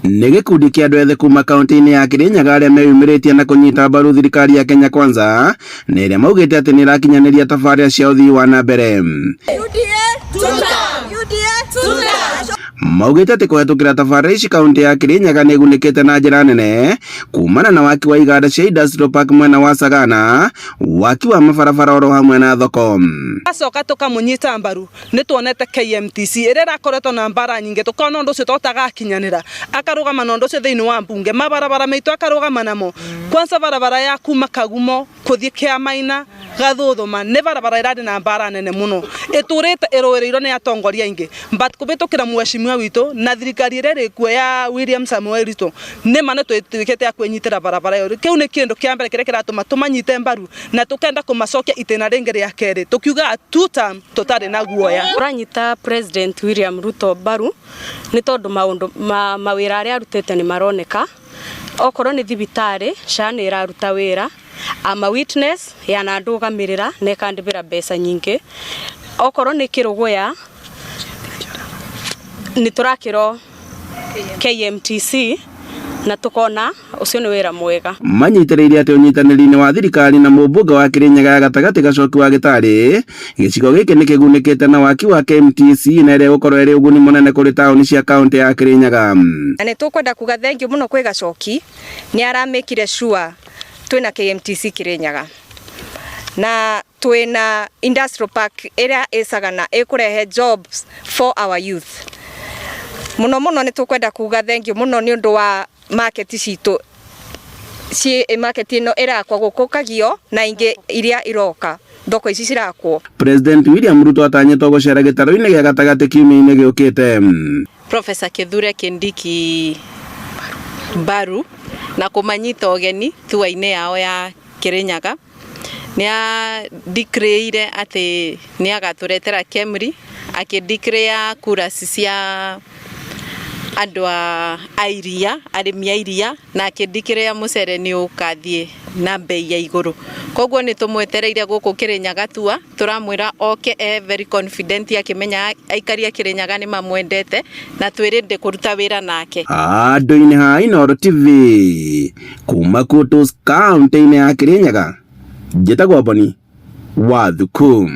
Nĩ gĩkundi kĩa andũ ethĩ kuma kaunti-inĩ ya Kirinyaga arĩa meyumĩrĩtie na kũnyita mbaru thirikari ya Kenya Kwanza na ĩrĩa maugĩte atĩ nĩ ĩrakinyanĩria tabarĩra cia ũthii wa na mbere. Maugĩte atĩ kũhetũkĩra tabarĩra ici kaunti ya Kirinyaga nĩ ĩgunĩkĩte na njĩra nene kumana na waki wa iganda cia Industrial Park mwena wa Sagana, waki wa mabarabara oro hamwe na thoko. Acoka tũkamũnyita mbaru nĩ tuonete KMTC ĩrĩa ĩrakoretwo na mbara nyingĩ tũkona ũndũ ũcio totagakinyanĩra akarũgama na ũndũ ũcio thĩinĩ wa mbunge mabarabara maitũ akarũgama namo kwanza barabara ya kuma Kagumo kũthiĩ Kĩamaina Gathuthuma nĩ barabara ĩrarĩ na mbara nene mũno ĩtũrĩte ĩrũĩrĩirwo nĩ atongoria aingĩ but kũhĩtũkĩra mheshimiwa witũ na thirikari ĩrĩa ĩrĩ kuo ya William Samoei Ruto nĩma nĩ twĩtuĩkĩte a kwĩnyitĩra barabara ĩyo. Kĩu nĩ kĩndũ kĩa mbere kĩrĩa kĩratũma tũmanyite mbaru na tũkenda kũmacokia itĩna rĩngĩ rĩa kerĩ tũkiugaga two term tũtarĩ na guoya. Tũranyita President William Ruto mbaru nĩ tondũ maũndũ ma mawĩra arĩa arutĩte nĩ maroneka. Okorwo nĩ thibitarĩ, SHA nĩ ĩraruta wĩra. I'm a witness yanandũgamĩrĩra na ĩkandĩbĩra mbeca nyingĩ. Okorwo nĩ kĩrũgũya nĩ tũrakĩrwo KMTC na tukona ucio nĩ wĩra mwega. Manyitĩrĩire atĩ ũnyitanĩri-inĩ wa thirikari na mũmbunge wa Kirinyaga ya gatagatĩ Gacoki wa Gĩtarĩ, gĩcigo gĩkĩ nĩ kĩgunĩkĩte na waki wa KMTC na ĩrĩa ĩgũkorwo ĩrĩ ũguni mũnene kũrĩ taũni cia kaũntĩ ya Kirinyaga. Na nĩ tũkwenda kuga thengiũ mũno kwĩ Gacoki nĩ aramĩkire sure twĩna KMTC Kirinyaga na twĩna industrial park ĩrĩa ĩcagana ĩkũrehe jobs for our youth. Mũno mũno nĩ tũkwenda kuga thengiũ mũno nĩ ũndũ wa market citũ ci market ĩno ĩrakwo gũkũ Kagio na ingĩ iria iroka thoko ici cirakwo. President William Ruto atanyĩtwo gũcera gĩtarũ-inĩ gĩa gatagatĩ kiumia-inĩ gĩũkĩte. Professor Kithure Kindiki mbaru na kũmanyita ũgeni tua-inĩ yao ya Kirinyaga. Nĩ a declare atĩ nĩ agatũretera KEMRI, akĩ declare kura cia andũ a iria, arĩmi a iria, na akĩ declare mũcere nĩ ũkathiĩ na mbei ya igũrũ. Koguo nĩ tũmwetereire gũkũ Kirinyaga tua, tũramwĩra oke e very confident akĩmenya aikari a Kirinyaga nĩ mamwendete na twĩ ready kũruta wĩra nake. Handũ-inĩ ha Inooro TV kuma Kutus kaunti-inĩ ya Kirinyaga, njĩtagwo Boni wa Thuku.